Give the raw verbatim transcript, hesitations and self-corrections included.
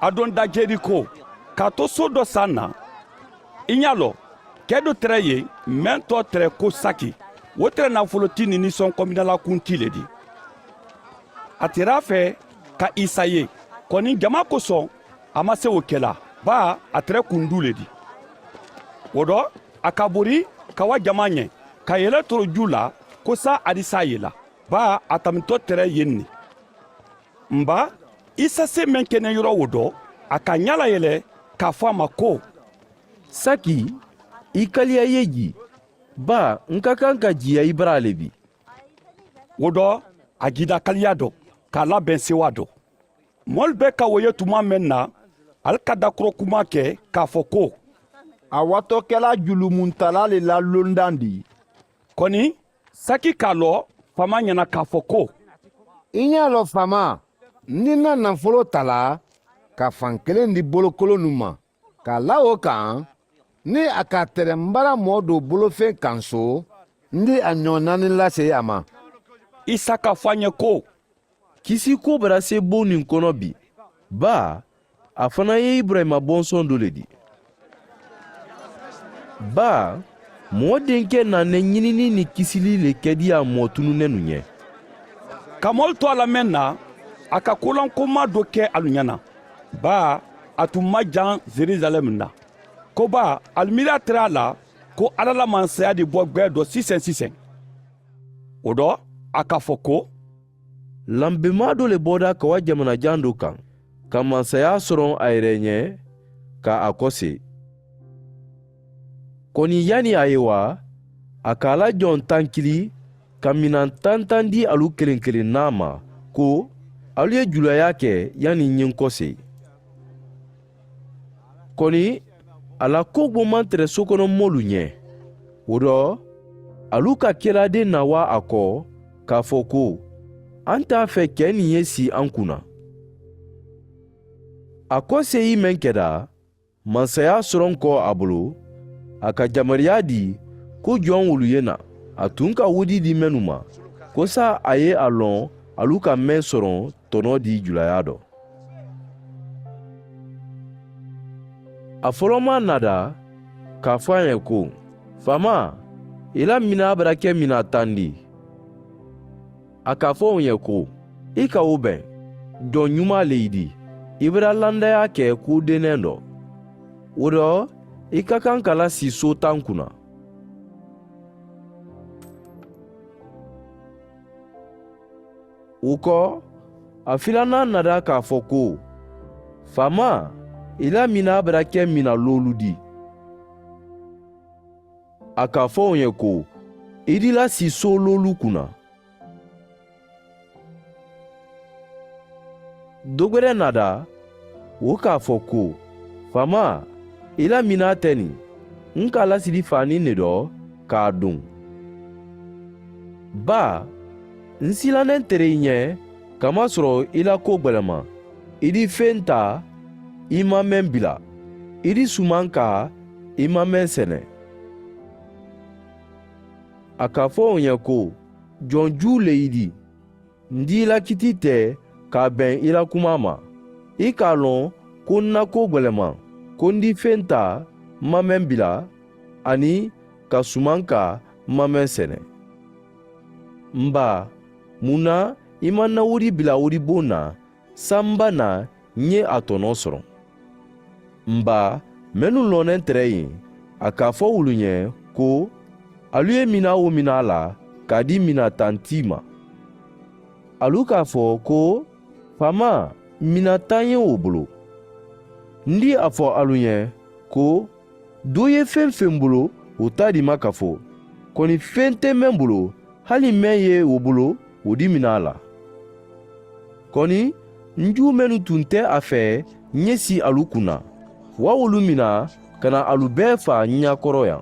A donda jeriko, k'a to soo dɔ saŋ na, i ña lɔ kee do tere ye, meŋ too tere ko saki. Wo tere nafoloti ni nisonkominalakun ti le di. A tera a fee ka isa ye. Koni jamaa kosoŋ a ma sewo kela, baa a tere kunduu le di. Wo do a ka bori ka wa jamaa ñe, ka yele toro juu la ko saa a disa a ye la, baa a tamito tere ye ne. Mba, isa se meŋ ke ne yoro wo do, a ka a ñala yele ka a fo a ma ko, saki i kaliya ye jii, baa n ka kaŋ ka jiiya i bara le bi. Wo do a jiida kaliya do, ka a labeŋ sewa do. Moolu be ka wo ye tumaa meŋ na, ali ka dakorokumaa ke ka a fo ko, a watoo kela julumuŋ talaa le la londandi. Koni saki ka a loo faamaa ñana ka a fo ko, i ña a loŋ faamaa, n dii na nafoloo talaa ka faŋ keleŋ di bolokolonnu ma, ka a la wo kaŋ, niŋ a ka a tere m bara moo doo bolofeŋ kaŋ soo, n dii a ñoo naani lase a ma. Isa ka a fo a ñe ko, kisi koobarase boŋ niŋ kono bi, baa a fanaa ye iburayima bonsoŋ do le di. Baa moo denkee naa ne ñininii niŋ kisilii le kediyaa moo tununenu ñe. Ka moolu tu a la meŋ na, a ka kuulankomaa do ke alu ñana, baa a tun maŋ jaŋ yeruzalemu na. Ko baa, alu miiri a tara a la ko alla la mansaya di bo gbee do siseŋ-siseŋ. Wo do a ka a fo ko, lanbemaa do le boota ka wa jamana jaŋ do kaŋ, ka mansayaa soroŋ a yere ñe, ka a kosee. Koni yani a ye waa, a ka a la joŋ tankili ka minaŋ tantaŋ dii alu keleŋ-keleŋ naa ma, ko alu ye julayaa ke yani ñiŋ kosee. Koni a la koo gbomantere sokono moolu ñe. Wo do alu ka kelaa de nawa a ko, ka a fo ko, a nte a fe kee niŋ ye sii a n kuna. A ko seyi meŋ keda, mansayaa soroŋ ko a bulu, a ka jamariyaa dii ko joŋ wolu ye naa. A tun ka wudi dii mennu ma, ko saa a ye a loŋ alu ka meŋ soroŋ tonoo dii julayaa do. A folomaa nada ka a fo a ye ko, faamaa, i la minaa bara ke minaa tandi. A ka a fo wo ye ko, i ka wo beŋ, joŋ ñumaa le i dii, i bara landayaa ke kuu denee do. Wo do i ka kaŋ ka la sii soo taŋ kuna. Wo ko, a filanaa nada ka a fo ko, faamaa, i la minaa bara ke mina loolu dii. A ka a fo wo ye ko, i dii la sii soo loolu kuna. Dogbere nada, wo ka a fo ko, faamaa, i la minaa te niŋ, n ka a lasili faa niŋ ne do ka a duŋ. Baa, n silanentere i ñe, kamasoro i la koo gbelema, i dii feŋ taa, i maŋ meŋ bila, i dii sumankaa, i maŋ meŋ sene. A ka a fo wo ye ko, joŋ juu le i dii? N dii la kitii te ka a beŋ i la kumaa ma. I ka a loŋ ko n na koo gbelema, ko n dii feŋ taa, m maŋ meŋ bila, aniŋ ka sumankaa, m maŋ meŋ sene. M baa, muŋ na i maŋ na wudi bila wudi boŋ na? Samba na, n ye a tonoo soroŋ. M baa, mennu loŋ ne nte reyiŋ, a ka a fo wolu ñe ko, alu ye minaa wo minaa la, ka a dii minaa tantii ma. Alu ka a fo ko, faamaa, minaa taŋ ye wo bulu. N dii a fo alu ñe ko, doo ye feŋ-feŋ bulu, wo taa dii ma kafo. Koni feŋ te meŋ bulu, hali meŋ ye wo bulu, wo dii minaa la. Koni n juu mennu tun te a fee, n ye sii alu kuna, wa wolu minaa ka na alu bee faa n ñakoroyaŋ.